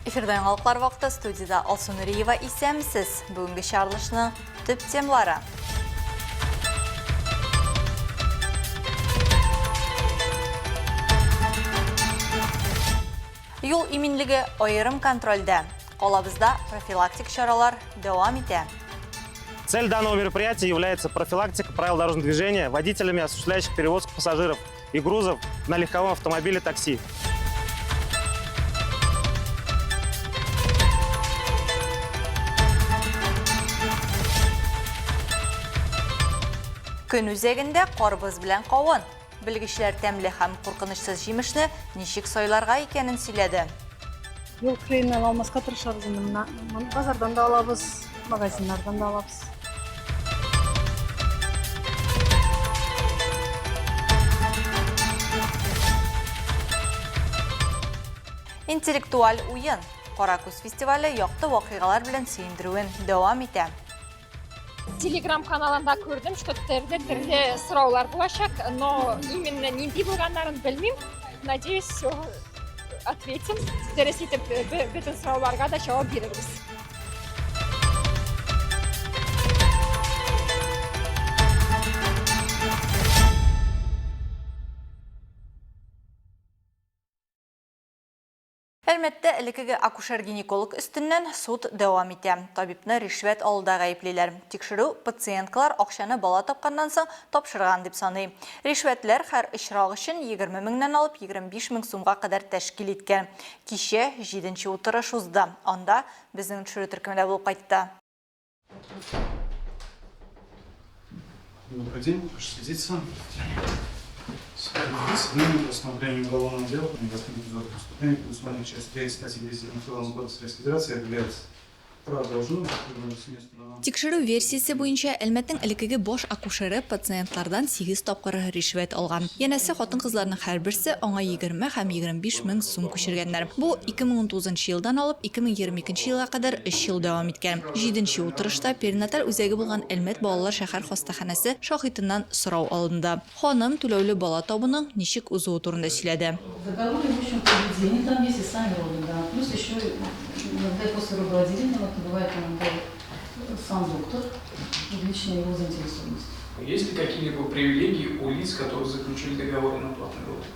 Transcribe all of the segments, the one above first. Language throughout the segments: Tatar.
Эфирда яңалыклар вакыты, студиядә Алсу Нуриева. Исәнмесез! Бүгенге чыгарылышның төп темалары. Юл иминлеге аерым контрольдә. Калабызда профилактик чаралар дәвам итә. Цель данного мероприятия является профилактика правил дорожного движения водителями, осуществляющих перевозку пассажиров и грузов на легковом автомобиле такси. Көн үзәгендә карбыз белән кавын. Белгечләр тәмле һәм куркынычсыз җимешне ничек сайларга икәнен сөйләде. Юл кырыеннан алмаска тырышабыз инде менә. Базардан да алабыз, магазиннардан да алабыз. Интеллектуаль уен. Каракүз фестивале якты вакыйгалар белән сөендерүен дәвам итә. Телеграм каналында күрдем, что төрле-төрле сораулар булачак, но именно нинди булганнарын белмим. Надеюсь, все ответим. Дөрес итеп бөтен сорауларга да җавап бирербез. Әлмәттә элеккеге акушер-гинеколог өстеннән суд дәвам итә. Табибны ришвәт алуда гаеплиләр. Тикшерү пациенткалар акчаны бала тапканнан соң тапшырган дип саный. Ришвәтләр һәр очрак өчен 20 меңнән алып 25 мең сумга кадәр тәшкил иткән. Кичә җиденче утырыш узды. Анда безнең төшерү төркеме дә булып кайтты. Добрый день, прошу садиться. С рассмотрением уголовного дела по преступления, предусмотренных частью 3 статьи 290 Уголовного кодекса Российской Федерации, является продолжу. Тикшерү версиясе буенча, Әлмәтнең элеккеге баш акушеры пациентлардан сигез тапкыр ришвәт алган. Янәсе, хатын-кызларның һәрберсе аңа 20 һәм 25 мең сум күчергәннәр. Бу 2019 елдан алып 2022 елга кадәр өч ел дәвам иткән. Җиденче утырышта перинаталь үзәге булган Әлмәт балалар шәһәр хастаханәсе шаһитыннан сорау алынды. Ханым түләүле бала табуның ничек узуы турында сөйләде. Договор имущим поведение, там есть и сами роды, да. Плюс еще иногда после родоотделения, вот бывает иногда сам доктор, личная его заинтересованность. Есть ли какие-либо привилегии у лиц, которые заключили договоры на платный роды?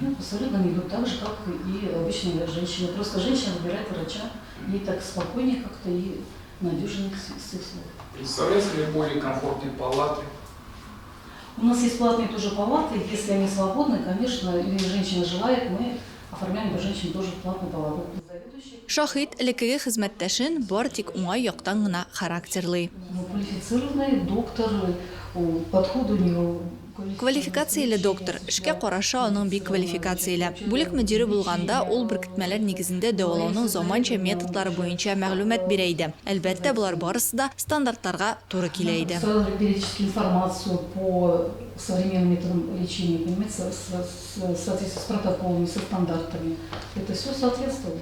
Нет, абсолютно не идут так же, как и обычная женщина. Просто женщина выбирает врача, ей так спокойнее как-то и надежнее с их слов. Представляются ли более комфортные палаты? У нас есть платные тоже палаты, если они свободны, конечно, или женщина желает, мы оформляем для женщин тоже платную палату. Шаһит элеккеге хезмәттәшен бары тик уңай яктан гына характерлый. Ну, квалифицированный доктор, подходы у него. Квалификацияле доктор, эшкә карашы аның бик квалификацияле. Бүлек мөдире булганда, ул беркетмәләр нигезендә дәвалауның заманча методлары буенча мәгълүмат бирә иде. Әлбәттә, болар барысы да стандартларга туры килә иде. Предоставлял информацию по современным методам лечения, понимаете, в соответствии с протоколами, со стандартами. Это все соответствовало.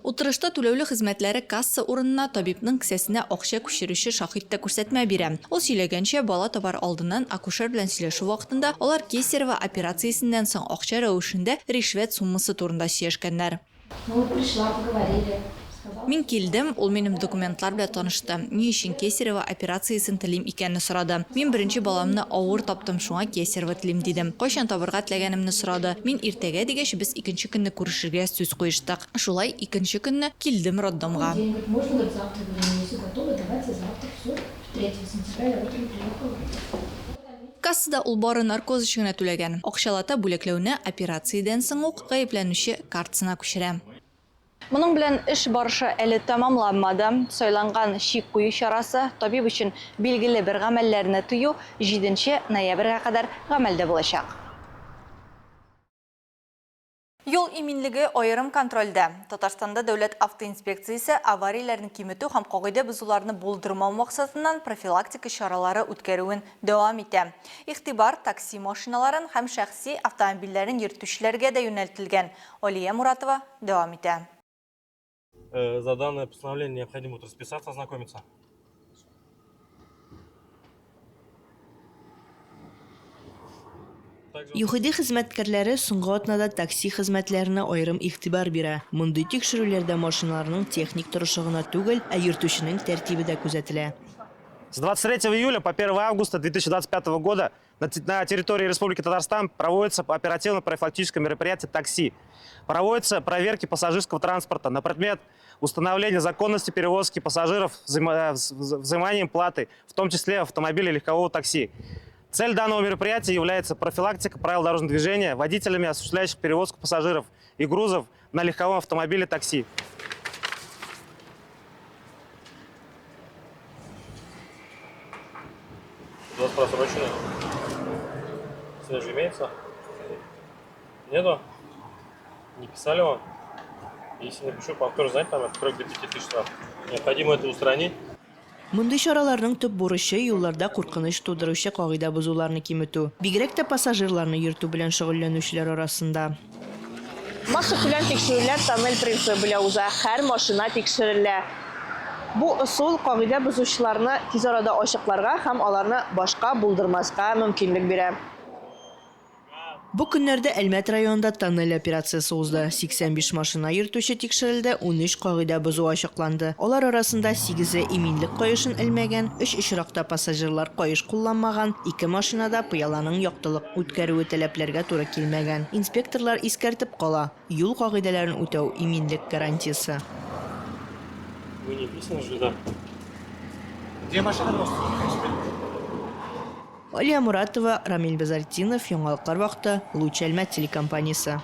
Утырышта түләүле хезмәтләре касса урынына табибның кесәсенә акча күчерүче шаһит та күрсәтмә бирә. Ул сөйләгәнчә, бала табар алдыннан акушер белән сөйләшү вакытында алар кесарево операциясеннән соң акча рәвешендә ришвәт суммасы турында сөйләшкәннәр. Ну, пришла, поговорили. Сказала. Мин килдем, ул минем документлар белән танышты. Ни өчен кесарево операциясен телим икәнне сорады. Мин беренче баламны авыр таптым, шуңа кесарево телим, дидем. Кайчан табырга теләгәнемне сорады. Мин иртәгә дигәч, без икенче көнне күрешергә сүз куештык. Шулай икенче көнне килдем роддомга. День, говорит, можно, говорит, завтра, говорю, ну, если готовы, давайте завтра, все. 3 сентября я утром приехала. Кассада ул бары наркоз өчен генә түләгән. Акчалата бүләкләүне операциядән соң ук гаепләнүче картасына күчерә. Моның белән эш барышы әле тәмамланмады. Сайланган чик кую чарасы табиб өчен билгеле бер гамәлләрне тыю 7 ноябрьгә кадәр гамәлдә булачак. Юл иминлеге аерым контрольдә. Татарстанда Дәүләт автоинспекциясе аварияләрне киметү һәм кагыйдә бозуларны булдырмау максатыннан профилактика чаралары үткәрүен дәвам итә. Игътибар такси машиналарын һәм шәхси автомобильләрен йөртүчеләргә дә юнәлтелгән. Алия Муратова дәвам итә. За данное постановление необходимо будет расписаться, ознакомиться. ЮХИДИ хезмәткәрләре соңгы атнада такси хезмәтләренә аерым игътибар бирә. Мондый тикшерүләрдә машиналарның техник торышы гына түгел, ә йөртүченең тәртибе дә күзәтелә. С 23 июля по 1 августа 2025 года на территории Республики Татарстан проводится оперативно-профилактическое мероприятие «Такси». Проводятся проверки пассажирского транспорта на предмет установления законности перевозки пассажиров взиманием платы, в том числе автомобилей легкового такси. Цель данного мероприятия является профилактика правил дорожного движения водителями, осуществляющих перевозку пассажиров и грузов на легковом автомобиле такси. У вас просроченный. Свежий имеется? Нету? Не писали вам? Если напишу, повтор, знаете, там от 3 до 5 тысяч штраф. Необходимо это устранить. Мондый чараларның төп бурычы юлларда куркыныч тудыручы кагыйдә бозуларны киметү. Бигрәк тә пассажирларны йөртү белән шөгыльләнүчеләр арасында. Массакүләм тикшерүләр тоннель принцибы белән уза, һәр машина тикшерелә. Бу ысул кагыйдә бозучыларны тиз арада ачыкларга һәм аларны башка булдырмаска мөмкинлек бирә. Бу көннәрдә Әлмәт районында тоннель операциясе узды. 85 машина йөртүче тикшерелде, 13 кагыйдә бозу ачыкланды. Алар арасында 8-е иминлек каешын элмәгән, 3 очракта пассажирлар каеш кулланмаган, 2 машинада пыяланың яктылык үткәрүе таләпләргә туры килмәгән. Инспекторлар искәртеп кала, юл кагыйдәләрен үтәү иминлек гарантиясе. Вы не писаны же, да? Где машина просто? Алия Муратова, Рамиль Базартдинов, Яңалыклар вакыты, Луч Әлмәт телекомпаниясе.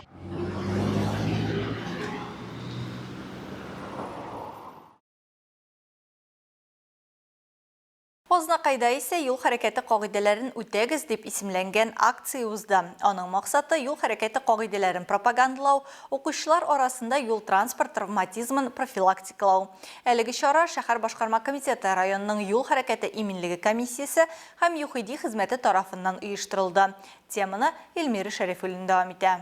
Азнакайда исә юл хәрәкәте кагыйдәләрен үтәгез дип исемләнгән акция узды. Аның максаты юл хәрәкәте кагыйдәләрен пропагандалау, укучылар арасында юл-транспорт травматизмын профилактикалау. Әлеге чара шәһәр башкарма комитеты районының юл хәрәкәте иминлеге комиссиясе һәм ЮХИДИ хезмәте тарафыннан оештырылды. Теманы Эльмира Шәрифуллина дәвам итә.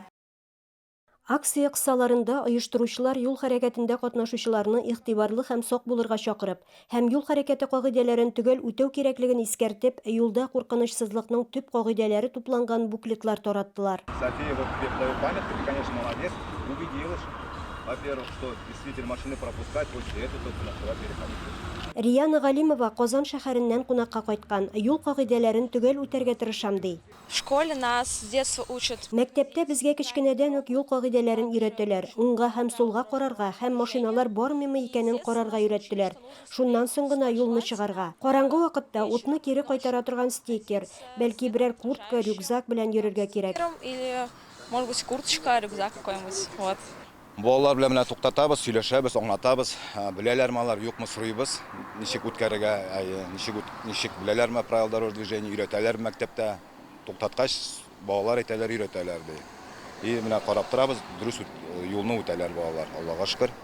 Акция кысаларында оештыручылар юл хәрәкәтендә катнашучыларны игътибарлы һәм сак булырга чакырып, һәм юл хәрәкәте кагыйдәләрен төгәл үтәү кирәклеген искәртеп, юлда куркынычсызлыкның төп кагыйдәләре тупланган буклетлар тараттылар. София, вот тебе даю памятку, ты, конечно, молодец, убедилась, во-первых, что действительно машины пропускать, после этого только начала переходить. Риана Галимова Казан шәһәреннән кунакка кайткан. Юл кагыйдәләрен төгәл үтәргә тырышам ди. В школе нас с детства учат. Мәктәптә безгә кечкенәдән үк юл кагыйдәләрен өйрәтәләр. Уңга һәм сулга карарга һәм машиналар бармыймы икәнен карарга өйрәттеләр. Шуннан соң гына юлны чыгарга. Караңгы вакытта утны кире кайтара торган стикер, бәлки берәр куртка, рюкзак белән йөрергә кирәк. Или, может быть, курточка, рюкзак какой-нибудь. Вот. Балалар белән менә туктатабыз, сөйләшәбез, аңлатабыз. Беләләрме алар, юкмы сорыйбыз. Ничек үткәрергә, ничек ничек беләләрме правила дорожного движения, өйрәтәләрме мәктәптә. Туктаткач, балалар әйтәләр, өйрәтәләр ди. И менә карап торабыз, дөрес юлны үтәләр балалар, Аллага шөкер.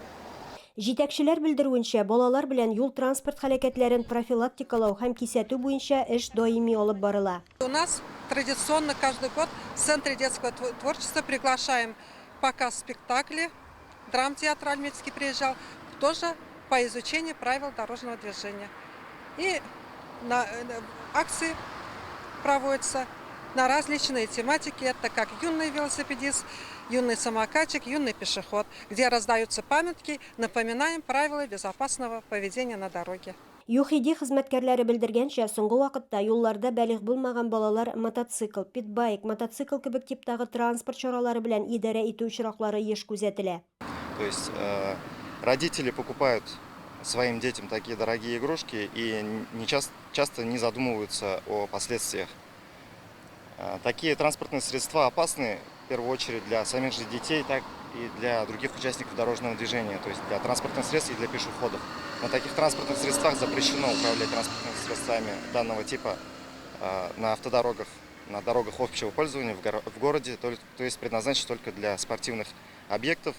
Җитәкчеләр белдерүенчә, балалар белән юл-транспорт һәлакәтләрен профилактикалау һәм кисәтү буенча эш даими алып барыла. У нас традиционно каждый год в Центре детского творчества приглашаем показ спектакли. Драмтеатр Альметьевский приезжал, тоже по изучению правил дорожного движения. И акции проводятся на различные тематики. Это как юный велосипедист, юный самокатчик, юный пешеход, где раздаются памятки, напоминаем правила безопасного поведения на дороге. ЮХИДИ хезмәткәрләре белдергәнчә, соңгы вакытта юлларда балигъ булмаган балалар мотоцикл, питбайк, мотоцикл кебек типтагы транспорт чаралары белән идарә итү очраклары еш күзәтелә. То есть родители покупают своим детям такие дорогие игрушки и не часто не задумываются о последствиях. Такие транспортные средства опасны в первую очередь для самих же детей, так и для других участников дорожного движения, то есть для транспортных средств и для пешеходов. На таких транспортных средствах запрещено управлять транспортными средствами данного типа на автодорогах, на дорогах общего пользования в городе, то есть предназначен только для спортивных объектов,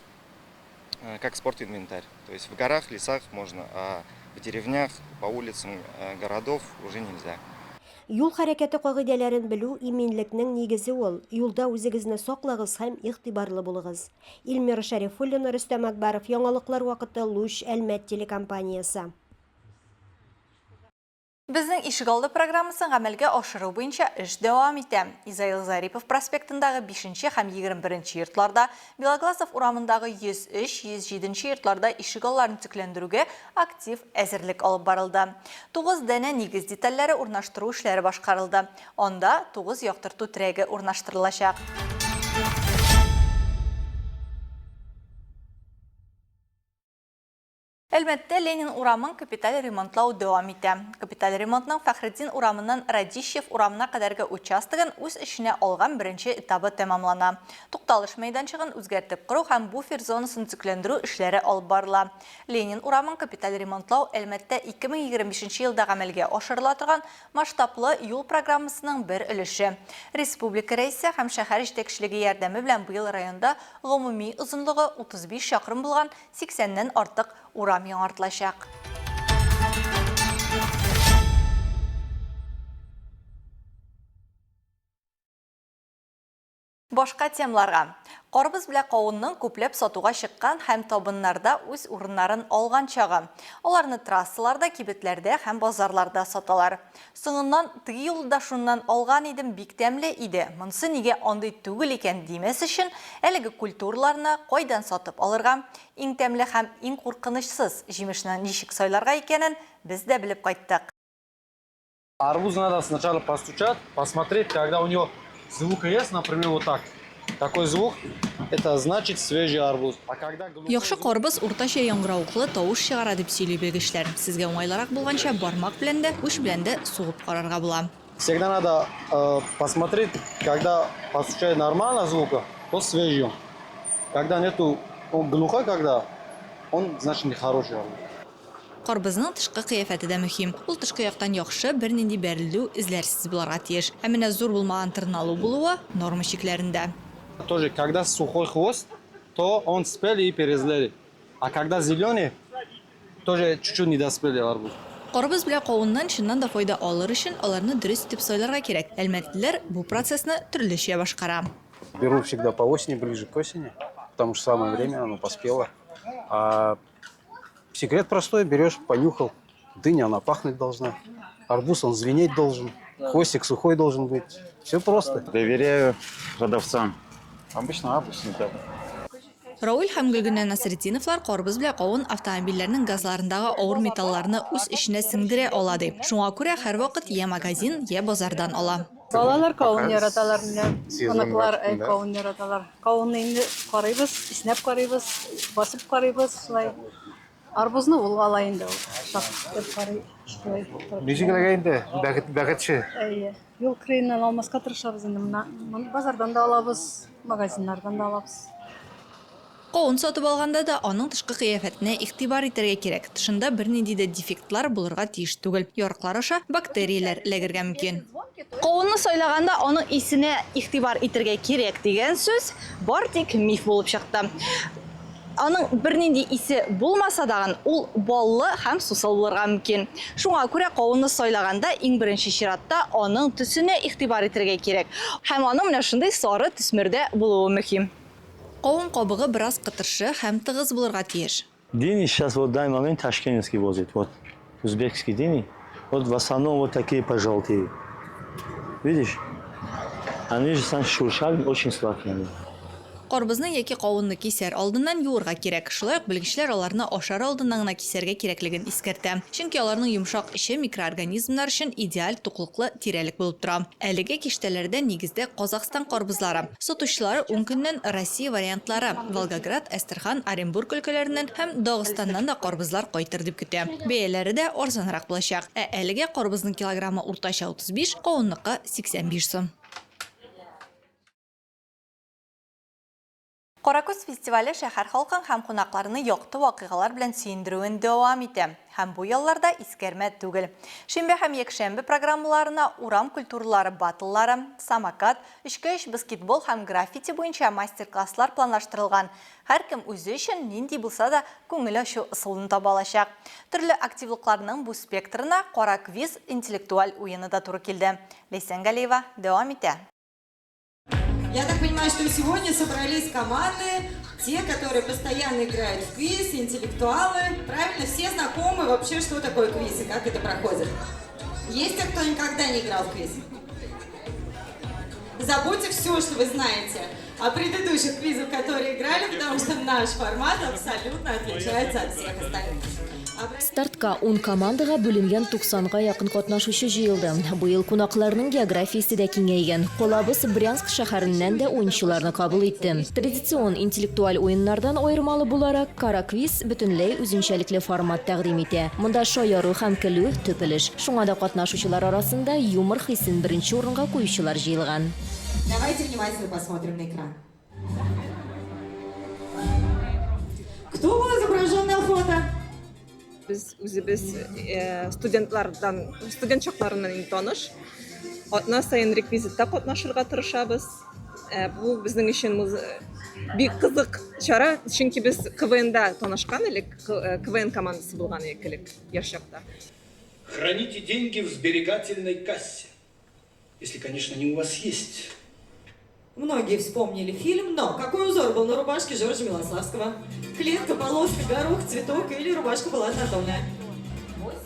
как спортинвентарь. То есть в горах, лесах можно, а в деревнях, по улицам городов уже нельзя. Юл хәрәкәте кагыйдәләрен белү иминлекнең нигезе ул. Юлда үзегезне саклагыз һәм игътибарлы булыгыз. Эльмира Шәрифуллина, Рөстәм Акбаров, Яңалыклар вакыты, Луч, Әлмәт телекомпаниясе. Безнең ишегалды программасын гамәлгә ашыру буенча эш дәвам итә. Изаил Зарипов проспектындагы бишенче һәм 21 нче йортларда, Белоглазов урамындагы 103, 107 нче йортларда ишегалларын төзекләндерүгә актив әзерлек алып барылды. Тугыз данә нигез детальләре урнаштыру эшләре башкарылды. Анда тугыз яктырту терәге урнаштырылачак. Әлмәттә Ленин урамын капиталь ремонтлау дәвам итә. Капиталь ремонтның Фәхретдин урамыннан Радищев урамына кадәрге участогын үз эченә алган беренче этабы тәмамлана. Тукталыш мәйданчыгын үзгәртеп кору һәм буфер зонасын төзекләндерү эшләре алып барыла. Ленин урамын капиталь ремонтлау Әлмәттә 2025 нче елда гамәлгә ашырыла торган масштаблы юл программасының бер өлеше. Республика Рәисе һәм шәһәр җитәкчелеге ярдәме белән быел районда гомуми озынлыгы 35 чакрым булган 80 нән артык урам яңартылачак. Башка темаларга. Карбыз белән кавынның күпләп сатуга чыккан һәм табыннарда үз урыннарын алган чагы. Аларны трассаларда, кибетләрдә һәм базарларда саталар. Соңыннан, теге юлы да шуннан алган идем, бик тәмле иде, монысы нигә андый түгел икән димәс өчен, әлеге культураларны кайдан сатып алырга, иң тәмле һәм иң куркынычсыз җимешне ничек сайларга икәнен без дә белеп кайттык. Арбуз надо сначала постучать, посмотреть, когда у него звук есть, например, вот так. Такой звук, это значит свежий арбуз. А когда глухой Яхшы карбыз уртача яңгыравыклы тавыш чыгара, дип сөйли белгечләр. Сезгә уңайлырак булганча, бармак белән дә, уч белән дә сугып карарга була. Всегда надо посмотреть, когда постучать нормально звука, то свежий он. Когда нету, он глухой, когда он, значит, нехороший арбуз. Карбызның тышкы кыяфәте дә мөһим. Ул тышкы яктан яхшы, бернинди бәрелү эзләрсез булырга тиеш. Ә менә зур булмаган тырналу булуы, норма чикләрендә. Тоже, когда сухой хвост, то он спелый и перезрелый. А когда зеленый, тоже чуть-чуть недоспелый арбуз. Карбыз белән кавыннан чыннан да файда алыр өчен, аларны дөрес итеп сайларга кирәк. Әлмәтлеләр бу процессны төрлечә башкара. Беру всегда по осени, ближе к осени, потому что самое время, оно поспело. А секрет простой, берешь, понюхал, дыня, она пахнуть должна, арбуз, он звенеть должен, хвостик сухой должен быть. Все просто. Доверяю продавцам. Обычно август, сентябрь. Рауил һәм Гөлгенә Насретдиновлар карбыз белән кавын автомобильләрнең газларындагы авыр металларны үз эченә сеңдерә ала ди. Шуңа күрә һәрвакыт йә магазин, йә базардан ала. Балалар кавын яраталар менә. Оныклар кавын яраталар. Кавынны инде карыйбыз, иснәп карыйбыз, басып карыйбыз шулай. Арбузны ул ала инде ул. Шак карый шулай. Ничек эләгә инде бәхет бәхетче? Әйе. Юл кырыеннан алмаска тырышабыз инде менә. Базардан да алабыз, магазиннардан да алабыз. Кавын сатып алганда да аның тышкы кыяфәтенә игътибар итәргә кирәк. Тышында бернинди дә дефектлар булырга тиеш түгел. Ярыклар аша бактерияләр эләгергә мөмкин. Кавынны сайлаганда аның исенә игътибар итәргә кирәк дигән сүз бар тик миф булып чыкты. Аның бернинди исе булмаса дагын, ул баллы һәм сусыл булырга мөмкин. Шуңа күрә кавынны сайлаганда иң беренче чиратта аның төсенә игътибар итәргә кирәк. Һәм аның менә шундый сары төсмердә булуы мөһим. Кавын кабыгы бераз кытыршы һәм тыгыз булырга тиеш. Дыни сейчас вот в данный момент ташкентский возит, вот узбекский дыни, вот в основном вот такие пожелтые. Видишь? Они же сами шуршавые, очень сладкие они. Карбызны яки кавынны кисәр алдыннан юырга кирәк. Шулай ук белгечләр аларны ашар алдыннан гына кисәргә кирәклеген искәртә. Чөнки аларның йомшак эче микроорганизмнар өчен идеаль туклыклы тирәлек булып тора. Әлеге киштәләрдә нигездә Казахстан карбызлары. Сатучылары ун көннән Россия вариантлары, Волгоград, Әстерхан, Оренбург өлкәләреннән һәм Дагыстаннан да карбызлар кайтыр дип көтә. Бәяләре дә арзанрак булачак. Ә әлегә карбызның килограммы уртача 35, кавынныкы 85 сум. Каракүз фестивале шәһәр халкын һәм кунакларны якты вакыйгалар белән сөендерүен дәвам итә. Һәм бу ялларда искәрмә түгел. Шимбә һәм якшәмбе программаларына урам культуралары баттллары, самокат, өчкә-өч баскетбол һәм граффити буенча мастер-класслар планлаштырылган. Һәркем үзе өчен нинди булса да күңел ачу ысулын таба алачак. Төрле активлыкларның бу спектрына Кара квиз интеллектуаль уены да туры килде. Ләйсән Галиева дәвам итә. Я так понимаю, что сегодня собрались команды, те, которые постоянно играют в квиз, интеллектуалы. Правильно, все знакомы вообще, что такое квиз и как это проходит. Есть те, кто никогда не играл в квиз? Забудьте все, что вы знаете о предыдущих квизах, которые играли, потому что наш формат абсолютно отличается от всех остальных. Стартка ун командага бүленгән 90 га якын катнашучы җыелды. Быел кунакларның географиясе дә киңәйгән. Калабыз Брянск шәһәреннән дә уенчыларны кабул итте. Традицион интеллектуаль уеннардан аермалы буларак, Караквиз бөтенләй үзенчәлекле формат тәкъдим итә. Монда шаяру һәм көлү, төп өлеш. Шуңа да катнашучылар арасында юмор хисен беренче урынга куючылар җыелган. Давайте внимательно посмотрим на экран. Кто был изображен на фото? Без үзебез э, студентлардан, студент чакларыннан инде таныш. Атна саен реквизитта катнашырга тырышабыз. Э, бу безнең өчен муз... бик кызык чара, чөнки без КВНда танышкан элек, э, КВН командасы булган идек элек яшь чакта. Храните деньги в сберегательной кассе. Если, конечно, они у вас есть. Многие вспомнили фильм, но какой узор был на рубашке Жоржа Милославского? Клетка, полоска, горох, цветок или рубашка была однотонная?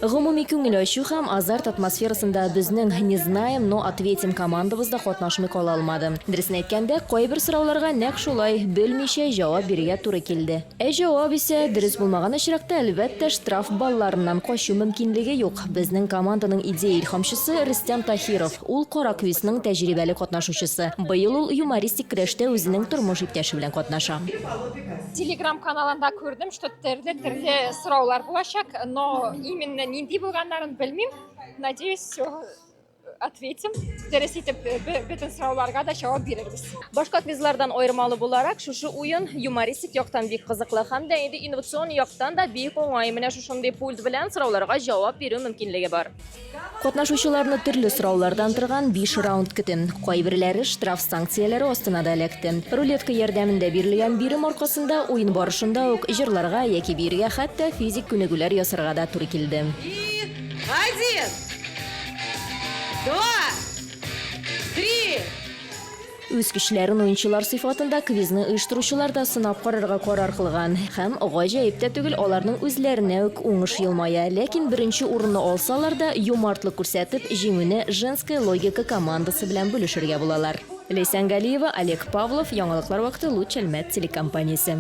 Гомуми күңел ачу һәм азарт атмосферасында безнең Не знаем, но ответим командабыз да катнашмый кала алмады. Дөресен әйткәндә, кайбер сорауларга нәкъ шулай, белмичә җавап бирергә туры килде. Ә җавап исә дөрес булмаган очракта, әлбәттә, штраф балларыннан качу мөмкинлеге юк. Безнең команданың идея илһамчысы Рөстәм Таһиров. Ул Кара квизның тәҗрибәле катнашучысы. Быел ул юмористик көрәштә үзенең тормыш иптәше белән катнаша. Телеграм каналында күрдем, что төрле-төрле сораулар булачак, но именно нинди булганнарын белмим. Надеюсь, все ответим. Дөрес итеп бөтен сорауларга да җавап бирербез. Башка квизлардан аермалы буларак, шушы уен юмористик яктан бик кызыклы һәм дә инде инновацион яктан да бик уңай. Менә шушындый пульт белән сорауларга җавап бирү мөмкинлеге бар. Катнашучыларны төрле сораулардан торган биш раунд көтә. Кайберләре штраф санкцияләре астына да эләкте. Рулетка ярдәмендә бирелгән бирем аркасында уен барышында ук җырларга яки биергә, хәтта физик күнегүләр ясарга да туры килде. Один, два, три. Үз көчләрен уенчылар сыйфатында квизны оештыручылар да сынап карарга карар кылган. Һәм гаҗәеп тә түгел, аларның үзләренә үк уңыш елмая. Ләкин беренче урынны алсалар да, юмартлык күрсәтеп, җиңүне Женская логика командасы белән бүлешергә булалар. Ләйсән Галиева, Олег Павлов, Яңалыклар вакыты, Луч Әлмәт телекомпаниясе.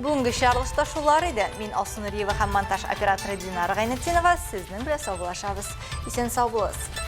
Бүгенге чыгарылышта шулар иде. Мин Алсу Нуриева һәм монтаж операторы Динара Гайнетдинова сезнең белән саубуллашабыз. Исән сау булыгыз.